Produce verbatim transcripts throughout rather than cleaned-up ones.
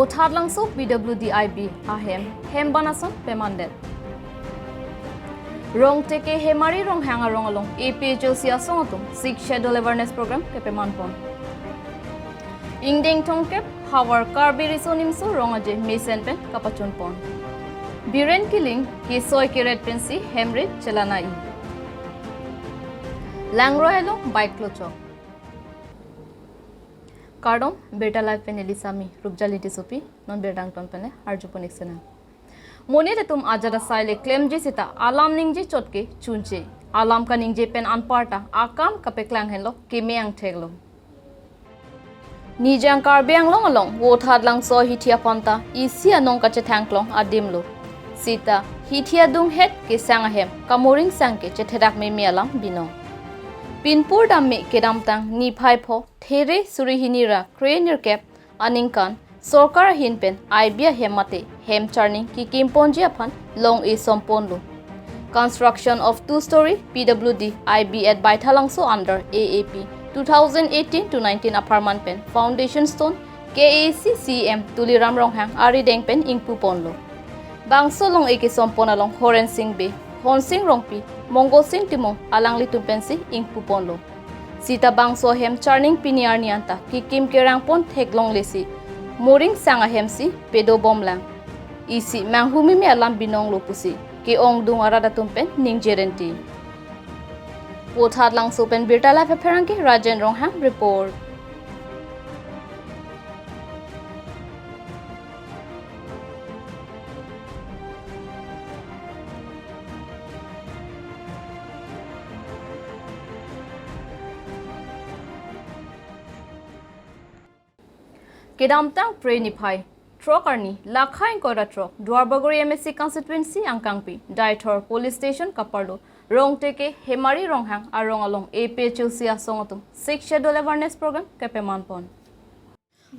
Bothatlangso P W D I B ahem, hem ban ason pemandet. Rongteke Hemari Ronghang arong along A P H L C asong atum Sixth Schedule Awareness Program kepeman pon. Ingdeng thomkep havar Karbi Riso Nimso Rong Aje mesen pen kapachun pon. Biren Killing kesoi keret pensi hemrit chelanai. Langroi along bike lochok. Kardom, Birta Live pen neli Sami Rupjali Tissopi, non birta angton pen le arjupon ik sinang. Monit atum ajat asai le klemji sita alam ningje chot ke chunche. Alam kaningje pen anparta akam kapeklang henlo keme angthek lo. Nijang Karbi Anglong along Bothatlangso hithi aphan ta isi anong kachethangklong adim lo. Sita hithi adung het kesang ahem kamoring sang ke chetherak meme alam binong. Pinpur dam me kedamtang niphai pho there suri hini ra kre nirkep aningkan sorkar ahin pen I B ahem mate hem charning kikim ponji aphan long-e som ponlo. Construction of two-story P W D I B at Baithalangso under A A P two thousand eighteen to nineteen apharman pen foundation stone K A A C C E M Tuliram Ronghang arideng pen ingpu ponlo. Bangso long-e kesom pon along Horen Sing Bey, Honsing Rongpi, Mongol Sing Timung alanglitum pensi ingpu ponlo. Sita bangso ahem charning pini arni anta kikim kerang pon theklongle si moring sang ahem si pedobomlang. Isi manghu meme alam binong lo pusi ke-ongdung arat atum pen ningje renti. Bothatlangso pen Birta Live apherangke Rajen Ronghang report. Kedamtang Phre niphai throk arni, lakha ingkoi ra throk, Duarbagori M A C constituency angkangpi Deithor police station kaparlo Rongteke Hemari Ronghang arong along A P H L C asong atum Sixth Schedule Awareness Program kepeman pon.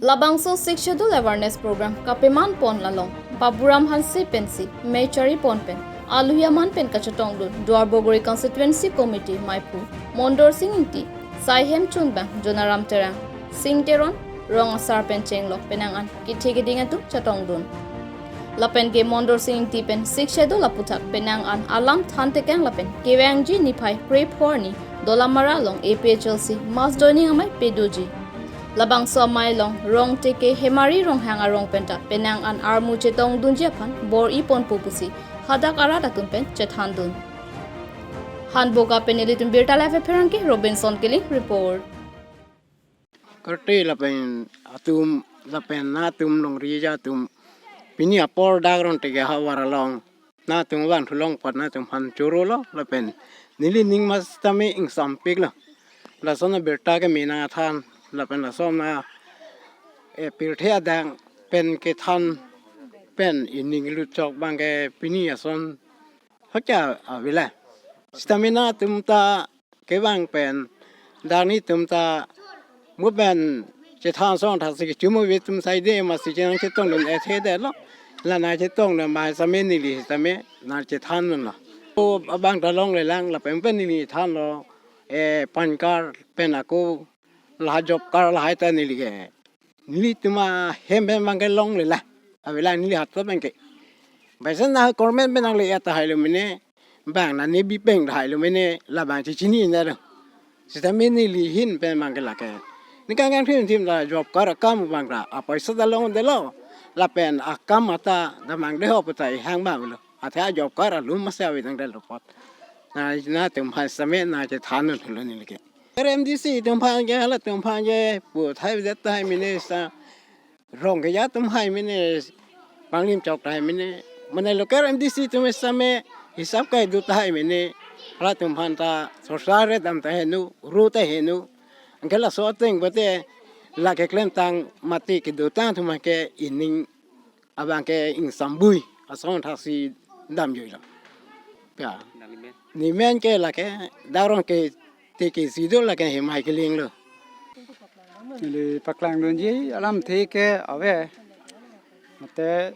Labangso Sixth Schedule Awareness Program kapeman pon along Baburam Hanse pensi mechari pon pen aluhi aman pen kachetongdun Duarbagori Constituency Committee maiphu Mondor Sing Ingti, Saihem Chunbang, Jonaram Terang, Sing Teron, Rong Asar pen chenglok penang an kethe keding atum chetongdun. Lapen ke Mondor Sing Ingti pen Sixth Schedule aputhak penang an alam than tekang lapen kevangji niphai kre pho arni Dolamara along A P H L C mass joining amei pedoji. Labangso amei along Rongteke Hemari Ronghang arong penta penang an armu chetongdunji aphan bor-i ponpo pusi hadak arat atum pen chethandun. Hanboka pen nelitum Birta Live apherangke Robinson Killing report. Korte lapen atum lapen nangtum longri aja atum pini apor dak Rongteke havar along nangtum vangthu long apot nangtum aphan choro lo lapen neli ning mas tame ingsampik lo. Lason abirta keme nangthan lapen lason a, eh, pirthe adang pen kethan pen ining luchok abangke pini ason hoja avela. Sitame nangtum ta kevang pen dak netum ta mu pen chethan asong thaksi chumu ve atum saide masi chenang chetongdun ethe det lo. La nangchetongdun ma sitame neli sitame nangchethandun lo. O abang ta longlelang lapen pen neli thanlo, eh, pan card pen ako la job card lahai ta neli ke. Nelitum ahem pen abangke longlelang. Avela neli hato abangke. Baisa na government pen nangle tahai lo mene. Bang na nebi peng tahai lo mene labang chechini na do. Sitame neli ahin pen abangke lake. Neli kangkang thim thim ta job card akam abang ta apaisa ta longdet lo. Lapen akam ata damang deho putai hang abang lo. Athe a job card alum masi avedang det lo apot. Na nangtum aphan sitame nangchethandun lo neli ke. Ker M D C atum aphan ke, halatum aphan ke pu thai det tahai mene sa, rong keja atum hai mene, panglim chok tahai mene, mane local M D C atum sitame hisap kai do tahai mene, halatum aphan ta sorkar re dam ta heno, ru ta heno, anke laso ateng bote, la keklemtang mati kedotang atum ke ining abangke ingsambui asong thaksi damjui lo. Ya. Nangli men? Neli men ke lake dak Rongteke si do lake Hemari Killing lo. Neli paklangdunji alamthe ke ave. Mate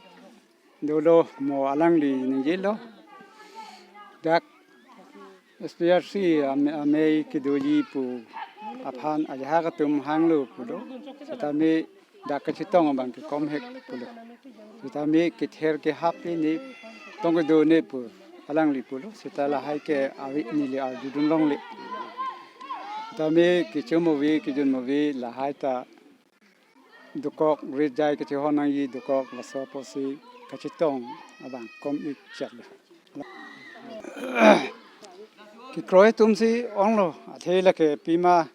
dolo mo alangli ningjelo. Dak S P R C ame-, amei kedoji pu aphan ajahak atum hanglo pulo. Sitame dak kachetong abang ke komhek pulo. Sitame kether kehap ini tong kedo ne pu alangli pulo. Sita lahai ke avi neli arjudun longle. Sitame kechom ave, kejun ave, lahai ta dokok, rit jai kachehon nangji dokok, laso apotsi kachetong abang kom-ik chak lo. Kekroi atumsi onglo, athe lake pima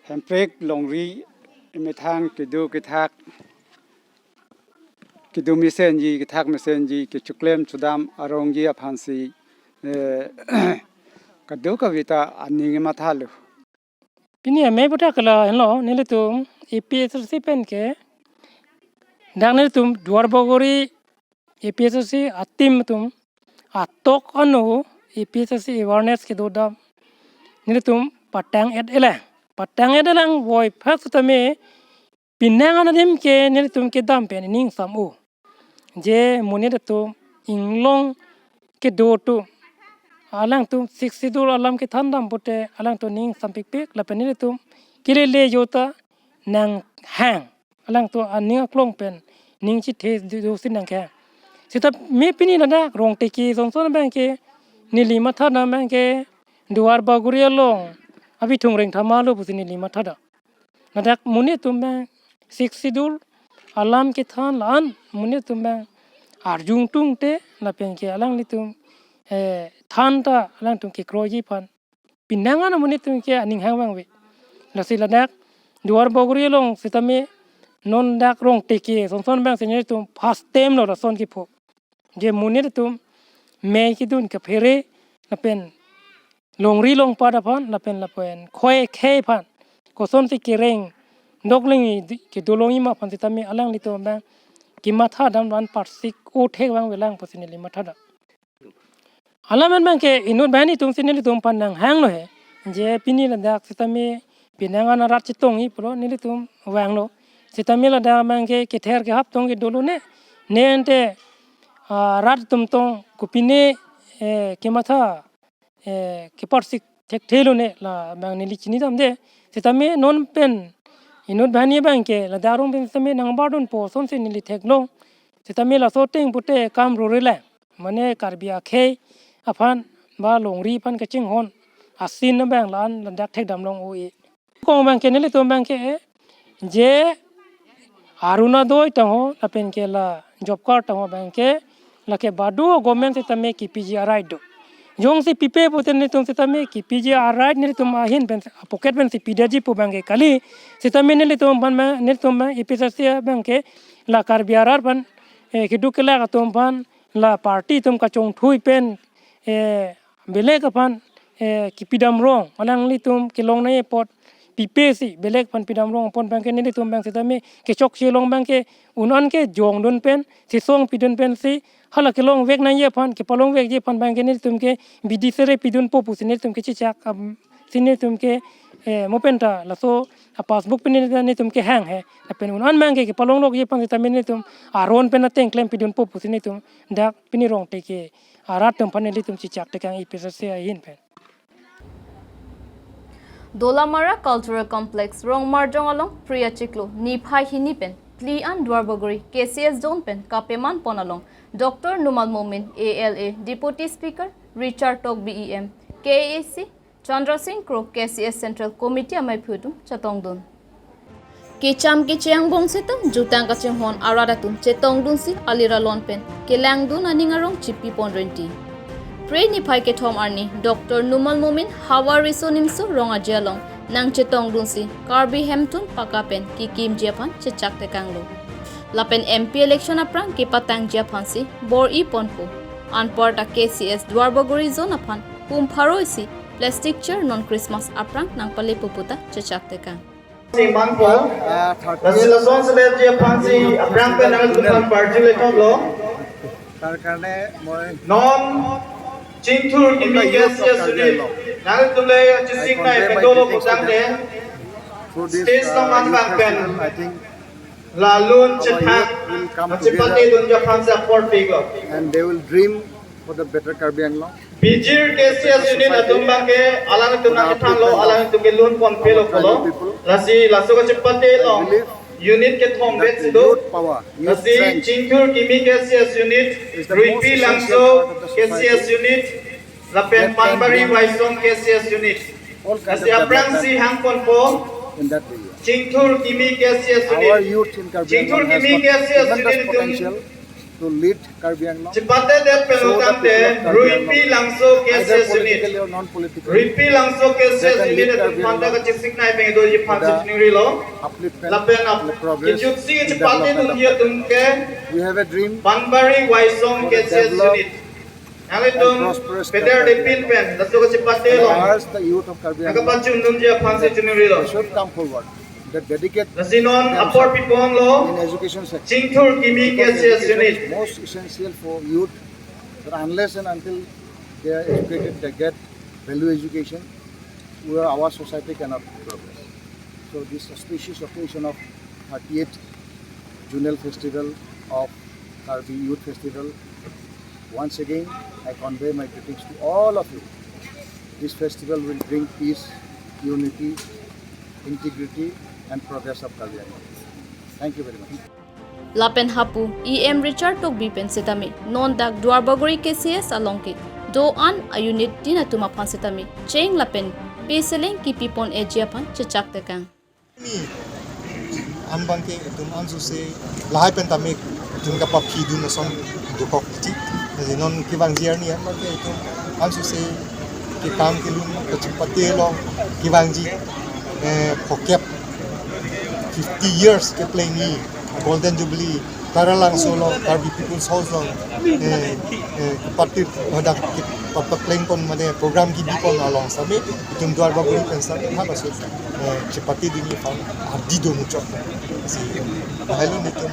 hemprek longri methang kedo kethak, kedo mesenji, kethak mesenji, kechoklem chodam arongji aphansi, eh, kadokave ta aning mathalo. Pini amei puthak kala henlo, nelitum A P H L C pen ke, dak nelitum Duar Bagori A P H L C a-team atum atok ano A P H L C awareness kedo dam nelitum patang et elang. Patang et elang voiphak sitame penang an adim ke nelitum kedam pen ning sam-o. Je monit atum inglong kedo atum, alangtum Sixth Schedule alam kethan dam pute alangtum ning sampikpik, lapen nelitum kelele jota nanghang. Alangtum aning aklong pen ning chithe do, dosi nangkehang. Sitame pini ladak Rongteke sonson abang ke neli mathadam abang ke Duar Bagori along avi thungreng thama lo pusi neli mathadam. Ladak monit atum abang Sixth Schedule alam kethan la-an monit atum abang arjung tungte lapen ke alanglitum, eh, than ta alangtum kekroiji aphan penang an monit atum ke aning hang abang ave. Lasi ladak Duar Bagori along sitame non dak Rongteke sonson abang si nelitum first time lo lason kepho. Je monit atum mei kedun kaphere lapen longri longpat aphan lapen lapen khoi khei aphan kosonsi kereng dokling kedo longji ma aphan sitame alanglitum abang kematha dam lo-an parsik o thek abang avelang pusi neli mathadam. Alam an abang ke inut banghini atumsi nelitum aphan nanghanglo he. Je pini ladak sitame penang an arat chetongji pulo nelitum vanglo. Sitame ladak abang ke kether kehap tong kedo lo ne. Ne ante, ah, rat atum tong kopine, eh, kematha, eh, keparsik thekthe lo ne labang neli chinidamde. Sitame non pen inut banghini abang ke ladak arong pen sitame nangbardunpo asonsi neli theklong. Sitame laso ateng pute kam rore lang. Mane Karbi akhei aphan ba longri aphan kachinghon asin abang la-an ladak thekdam long-o-e. Kong abang ke nelitum abang ke je Orunodoi tangho lapen ke la job card tangho abang ke lake badu government sitame kepiji a-right do. Jongsi pipe pute nelitum sitame kepiji a-right nelitum ahin pen pocket pensi pidetji pu abang ke kali. Sitame nelitum aphan abang, nelitum abang A P H L C abang ke la Karbi arat aphan, eh, keduk kelak atum aphan la party atum kachongthui pen, eh, belek aphan, eh, kepidam rong, alanglitum kelong nangji apot pipe si belek aphan pidam rong apot abang ke nelitum abang sitame kechokche along abang ke un-an kejongdun pen, sesong pidun pensi, hala kelongvek nangji aphan, kepalongvekji aphan abang ke nelitum ke bidi sere pidunpo pusi nelitum kechechak, am, si nelitum ke, eh, mo penta laso a-passbook pen nelitum kehang he. Lapen un-an abang ke kepalonglokji aphan sitame nelitum aron pen ateng klem pidunpo pusi nelitum dak pini Rongteke arat atum aphan nelitum chechak tekang A P H L C ahin pen. Dolamara Cultural Complex, Rongmarjong along Phre achiklo niphai hini pen phli an Duar Bagori K C S zone pen kapeman pon along Doctor Numal Momin, A L A, Deputy Speaker Richard Tokbi, E M, K A A C, Chandra Singh Kro, K C S Central Committee ameiphu atum chetongdun. Kecham kecheng bong seta jutang kachinghon arat atum chetongdunsi alir alon pen kelangdun aning arong chipi pon renti. Phre niphai kethom arni Doctor Numal Momin Hawa Riso Nimso Rong Aje along nangchetongdunsi Karbi Hemtun paka pen kekimji aphan chechak tekanglo. Lapen M P election aphrang kepatangji aphansi bor-i ponpo. Anparta K C S Duar Bagori zone aphan pum pharo isi plastic chair non Christmas aphrang nangpalepo puta chechak tekang. Siman po. Ah, thirty Lasi lason selet je aphansi aphrang pen nangtum aphan party le thok lo. তাৰ কাৰণে মই Non chingthur kimi K C S unit. Nangtum le chisik nai pedolo kutang de. Stage no man bang pen. I think la lun chethak, chepate dun aphansi apor pik lo. And they will dream for the better Karbi Anglong. Bijir K C S unit atum bang ke, alangtum nangkethan lo, alangtum ke lun pon pelo pulo. Lasi laso kachepate lo. I believe unit kethom that bet the si do. Youth power, youth Lasi strength Chingthur Kimi K C S unit, is the most Ruipi essential Langso part of the K C S society unit, lapen that can Panbari bring Waisong K C S unit. All kinds Lasi of aphrangsi development hangponpo in that area. Chingthur Kimi K C S unit. Our youth in Karbi Chingthur Anglong has Kimi got K C S tremendous unit itum potential to lead Karbi Anglong. Chipate det pen so that lutangte people of Karbi Ruipi Anglong, Langso either K C S unit politically or non-politically, Ruipi Langso they K C S can unit lead atum Karbi phanta Anglong kachisiknai pen do ji with phansi the chiningrilo. Upliftment Lapen ap and the progress kejutsi and chipate development of dunji Karbi atum Anglong. Ke We have a dream Panbari Waisong for a K C S developed unit. Nanglitum and prosperous Peter Karbi Depin Anglong. Pen laso kachipate And I long. Urge the youth of Karbi Anglong Nakapachundunji aphansi that chiningrilo. They should come forward. That dedicate Lasi non apor themselves pipon lo. In education sector. Chingthur Kimi Because K C S education unit. Is most essential for youth. That unless and until they are educated, they get value education, we are, our society cannot progress. So this auspicious occasion of thirtieth Zonal Festival of Karbi Youth Festival, once again, I convey my greetings to all of you. This festival will bring peace, unity, integrity, and progress of Karbi Anglong. Thank you very much. Lapen hapu E M Richard Tokbi pen setame non dak Duarbagori K C S along ke do-an a unit tin atum aphan setame cheng lapen peseleng kipipon eji aphan chechak tekang. Ni ambang ke itum ansose lahai pen tame itum kapaphidun ason dokok ti. Jadi non kevangji arni ambang ke itum ansose kekam kelun kachipate lo kevangji, eh, phokep fifty years kepleng ni Golden Jubilee Taralangso lo Karbi People's House lo, eh, eh, kepatir hadak ke-, pa-, papleng pon mane program kebipon along same itum Duarbagori pen same ha basu, eh, chipatedunji aphan adi do muchot. Si, hello nitum.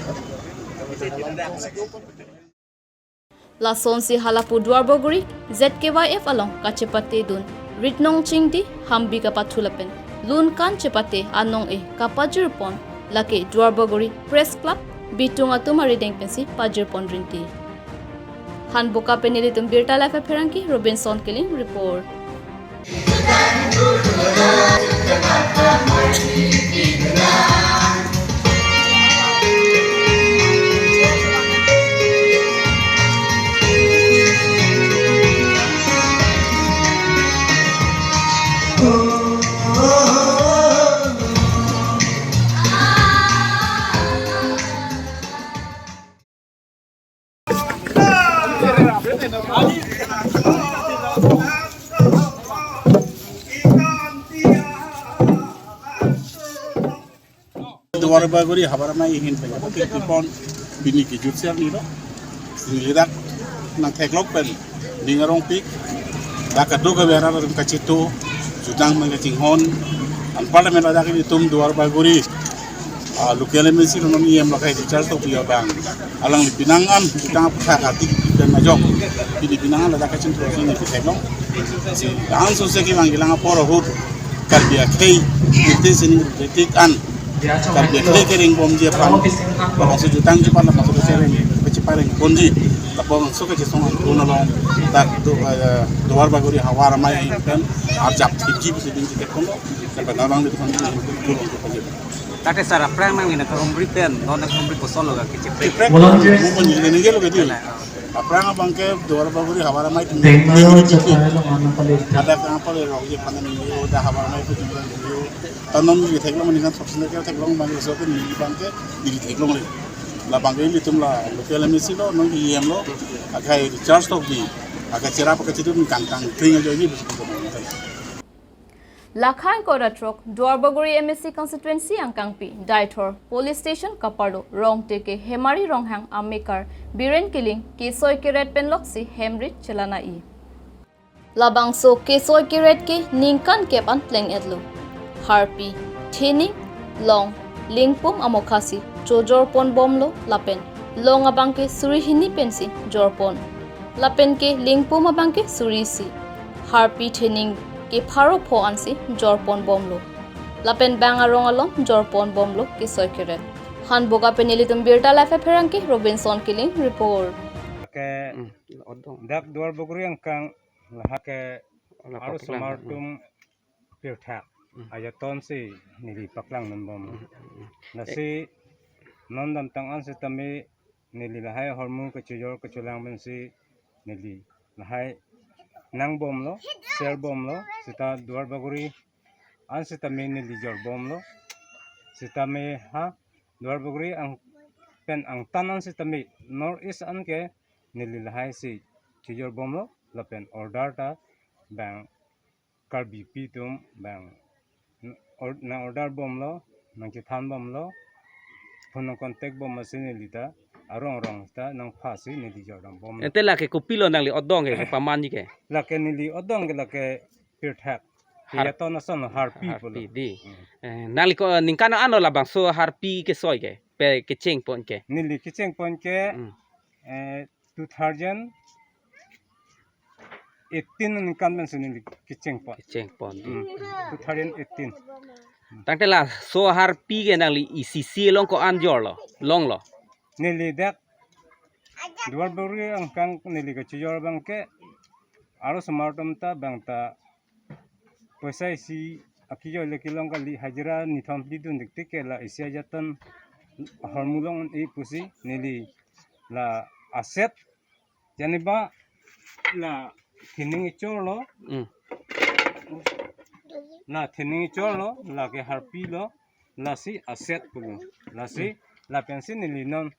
Lasonsi halapu Duarbagori Z K Y F along kachipatedun Ritnong Chingdi hambi kapathu lapen lunkan chipate anong-e kapajirpon lake Duarbagori Press Club bitung atum arideng pensi pajirpon rinti. Hanboka pen nelitum Birta Live apherangke Robinson Killing report. Duarbagori havar amei ahin pen kepon pini kejutsi arni lo. Neli dak nangtheklong pen ning arongpik. Dak kadokave arat atum kachetong jutang pen kachinghon. Anparta dak ilitum Duarbagori, ah, local M A C lo non E M lo kai Richard Tokbi abang. Alangli pinangan jutang aphuthak atik pen ajok. Pini pinangan ladak kachinthrosi neli theklong. Si ansose kevang kelang apor ahut Karbi akhei ite sining kritik an Karbi akhei kerengbomji aphan, laso jutangji aphan laso kechereng kachepareng ponji, lapu bangso kachesong angkun along dak do, eh, Duarbagori havar amei ahin pen arjap thipji pusi dingji tekon lo. Sampai nabang di depan itu kurang kepaje. Tate sar aphrang nang ina kahumri pen, non nang humri kosol lo ga kecipre. Kaprek, volunteers. Mo pon neli neli lo kedi. Aphrang abang ke Duarbagori havar amei atum Dengmalo neli neli chatai lo mana pale. Ada kang pale rong je pangan neli, udah havar amei atum neli. Tanom neli theklong, neli kan subscribe theklong, bang so ke neli abang ke neli theklong le. La abang ke ilitum la local M A C lo, non E M lo, akhei Richard Tokbi, akhei cherap akhei chedun kangkang kring ajoine. Lakhang kora throk Duarbagori M A C constituency angkangpi Deithor police station kaparlo Rongte ke Hemari Ronghang amekar Biren Killing kesoi keret pen loksi hemrit chelana-i. Labangso kesoi keret ke ningkan kep an pleng-etlo. Harpi, thening, long, lingpum amokhasi chojor ponbomlo lapen long abang ke suri hini pensi jorpon. Lapen ke lingpum abang ke suri isi. Harpi thening ke pharo pho ansi jorponbomlo. Lapen bang arong along jorponbomlo kesoi keret. Hanboka pen nelitum Birta Live apherangke Robinson Killing report. Ke Hmm, odong. Dak Duarbagori angkang lahai ke Ala arosomar atum pirtha. ajaton si neli paklang non bom. Hmm. Lasi non damtang an sitame neli lahai ahormu kachojor kacholang pensi neli lahai nang bomlo, share bomlo, seta Duar Bagori an sitame neli jor bomlo, sitame ha Duar Bagori ang pen angtan an sitame North East an ke neli lahai si chojor bomlo, lapen order ta bang Karbipi atum bang or-, nang order bomlo, nang chethan bomlo, phone nang contact bom asi neli ta, arong arong ta nang pha si neli jordam bom. Ante lake kopilo nangli odong ke, pamanji ke? Lake neli odong ke lake pirthak. Har- Iya ton ason harpi pulo. Harpi di. Hmm. Eh, nangli ko ningkan ano labangso harpi kesoi ke, pe kecheng pon ke? Neli kecheng pon ke, Hmm. eh, two thousand eighteen ningkan pensi neli kecheng pon. Kecheng pon di. Hmm. Two thousand eighteen. Tangte laso harpi ke nangli isi isi along ko-an jorlo, longlo? Neli dak Duar Bagori angkang neli kachojor abang ke, arosomar atum ta bang ta poisa isi akejor le kelong kali, hajira nithom pidun dik tik ke la isi ajaton ahormu long-un-e pusi neli la aset janiba la thining echorlo. Hmm. La thining echorlo, lake harpilo, lasi aset pulo. Lasi Hmm. lapensi neli non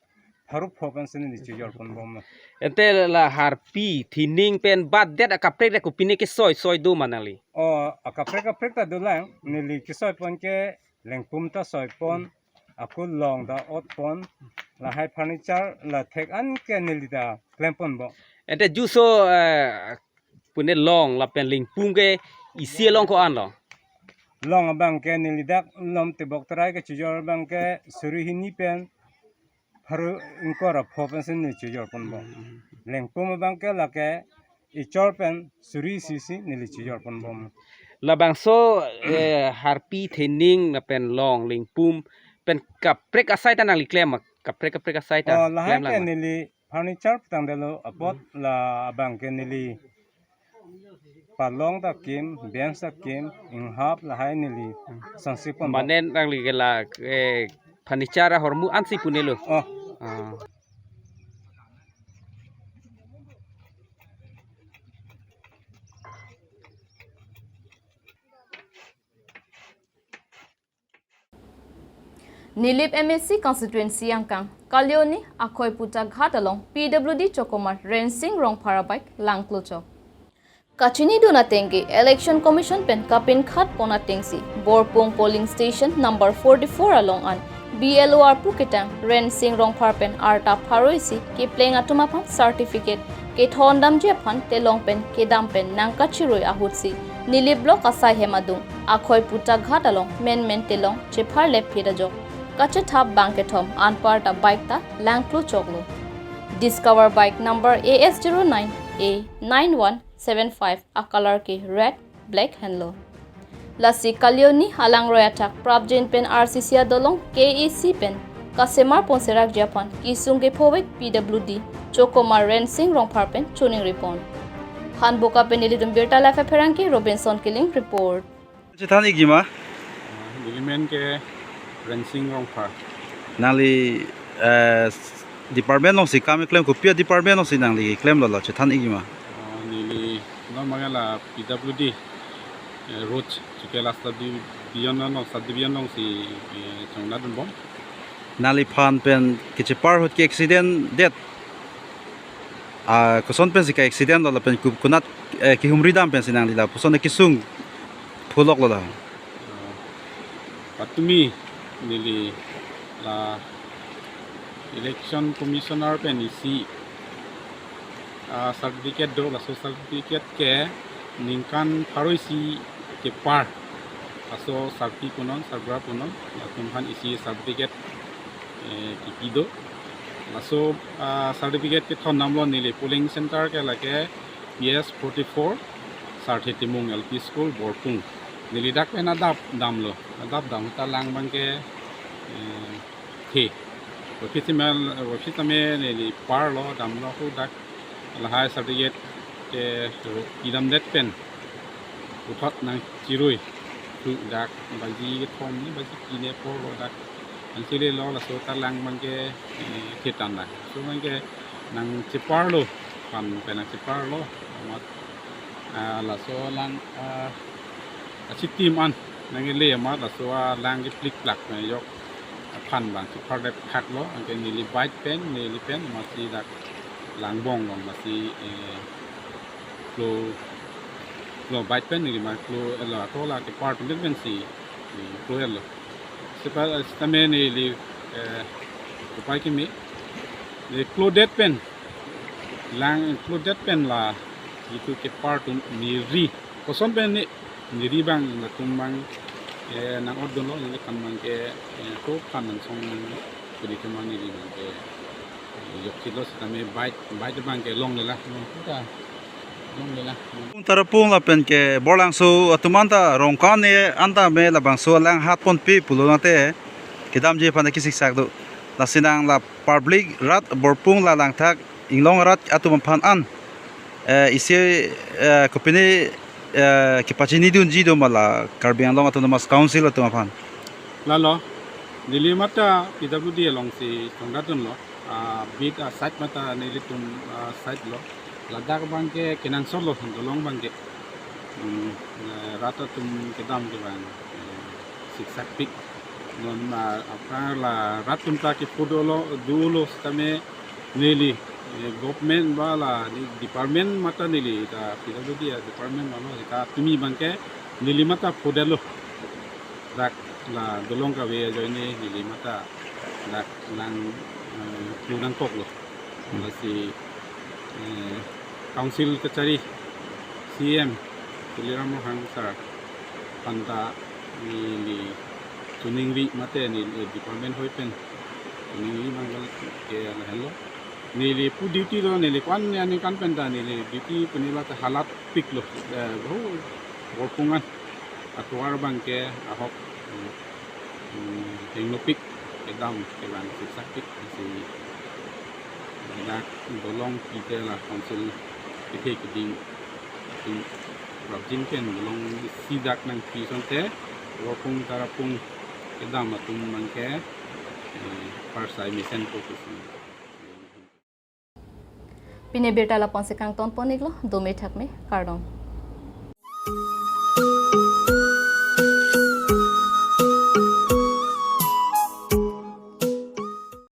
pharo pho pensi neli chojor pon bomlo. Ante la harpi thining pen bat det akaprek det kopine kesoi soi do ma nangli? O, akaprek kaprek ta dolang, neli kesoi pon ke lengpum ta soi pon, ako long ta ot pon, lahai furniture la thek an ke neli ta klem pon bom. Ante juso, eh, pune long lapen lengpum ke isi along ko-anlo? Long abang ke neli dak Lomtebok Terai kachojor abang ke suri hini pen pharo ingkoi ra pho pensi neli chojor pon bom. Hmm. Lengpum abang ke lake echor pen suri isi si neli chojor pon bom. Labangso, eh, harpi thining lapen long lengpum pen kaprek asai ta nangli klem ma? Kaprek kaprek asai ta Oh, lahai klem ke lang ma? Neli furniture petang delo apot Hmm. la abang ke neli palong ta kim, bench ta kim, inghap lahai neli Hmm. sangsi pon bom. Mane nangli ke la, eh, furniture ahormu ansi punelo? Oh. Ah. Nilip M A C constituency angkang Kalioni Akhoiputa Ghat along P W D chokomar Rensing Rongphar abike langklochok. Kachinidun ateng ke Election Commission pen kapinkhat pon atengsi Borpung polling station number forty-four along an B L O arpu ketang Rensing Rongphar pen arta pharo isi kepleng atum aphan certificate kethon damji aphan telong pen kedam pen nangkachirui ahutsi Nilip block asai hem adung Akhoiputa Ghat along menmen telong chepharlep phit ajok kachethap bang kethom anparta bike ta langklochoklo. Discover bike number A S zero nine A nine one seven five a color ke red black henlo. Lasi Kalioni alangroi athak prapjin pen R C C adolong K A C pen kasemar ponserakji aphan kesung kephovek P W D chokomar Rensing Rongphar pen choningri pon. Hanboka pen nelitum birta live apherangke Robinson Killing report. Chethan ikji ma? Ah, neli men ke Rensing Rongphar. Nangli, eh, department alongsi kam keklem, kopi department alongsi nangli klemlo, la chethan ikji ma? Ah, neli non mangala P W D, eh, road chikela subdivision along, subdivision alongsi, eh, chongnadun bom. Nangliphan pen kachepar ahut ke accident det? Ah, koson pensi ka-accident lo lapen ku-, konat, eh, kehumri dam pensi nangli lapuson kesung pholoklo la? Ah, patumi neli la Election Commissioner pen isi, ah, certificate do, laso certificate ke ningkan pharo isi kepar laso sarpi punon, sargra punon, latum aphan isi certificate, eh, kipi do. Laso, ah, certificate kethon damlo neli polling center ke lake P S forty-four, Sarthe Timung L P School, Borpung. Neli dak pen adap damlo, adap dam ta lang abang ke, eh, the. Office email, office ame neli parlo damlo hu dak lahai certificate ke pidamdet pen puthot nangchirui. Thu dak baji kethom ne baji kini apor lo dak. Ansi lelo laso ta lang abangke, eh, kethan dak. Laso abangke nangcheparlo, phan pen nangcheparlo. Amat, ah, laso alang, ah, achitim an nangkele amat laso alang keplikplak nang yok aphan abang chepardep phaklo, anke neli bike pen, neli pen amatsi dak lang bong long amatsi, eh, klo, klo bike pen neli ma klo, eh, lo ato la kepar tum pensi, eh, klo lo. Sepa, sitame neli, eh, upai kimi, neli klodet pen, lang klodet pen la itum kepar tum neri. Koson pen ne neri abang latum abang, eh, nang-otdunlo, neli kan abangke, eh, to kan nang song nang kuli kemang neri abangke, eh, yok chilo sitame bike, bike abangke longlelang, longlelang. Pung Tarapung lapen ke Borlangso atum anta Rongkane anta me labangso alang hatponpe pulo nate kedamji aphan kesiksak do. Lasi nang la public rat Borpung la langthak inglong arat atum aphan an, eh, isi, eh, kopine, eh, kepachinidunji do ma la Karbi Anglong Autonomous Council atum aphan? Lalo, neli mata P W D alongsi chongdatdunlo, ah, bit a-site mata nelitum a-site lo, ladak abangke kenangsotlo, dolong abangke. Hmm, eh, rat atum kedam ke abang, eh, siksak pik. Non ma aphrang la rat atum ta kepu dolo, dolo sitame neli, eh, government ba la, neli department mata neli ta P W D a-department ba lo, ta tumi abangke neli mata pudetlo. Dak la dolong kave ajoine neli mata dak lang, eh, klu nangkoklo. Hmm. Lasi, eh, Council kachari C M Tuliram Ronghang sir aphanta neli choningri mate neli department hoi pen choningri abang ke lahenlo. Neli pu duty lo, neli ko-an aningkan pen ta neli duty pu neli ta halat piklo, eh, bahut Borpung an atovar abangke ahok, mm, mm, tengnopik kedam kevang siksakpik si dak dolong pite la council kethe keding, mm, prapjin pen dolong isi dak nangpi asonte Borpung Tarapung kedam atum abangke, eh, parsai mesenpo pusi. Pini abirta lapu-ansi kangtonpon-iklo, dome thakme, kardom.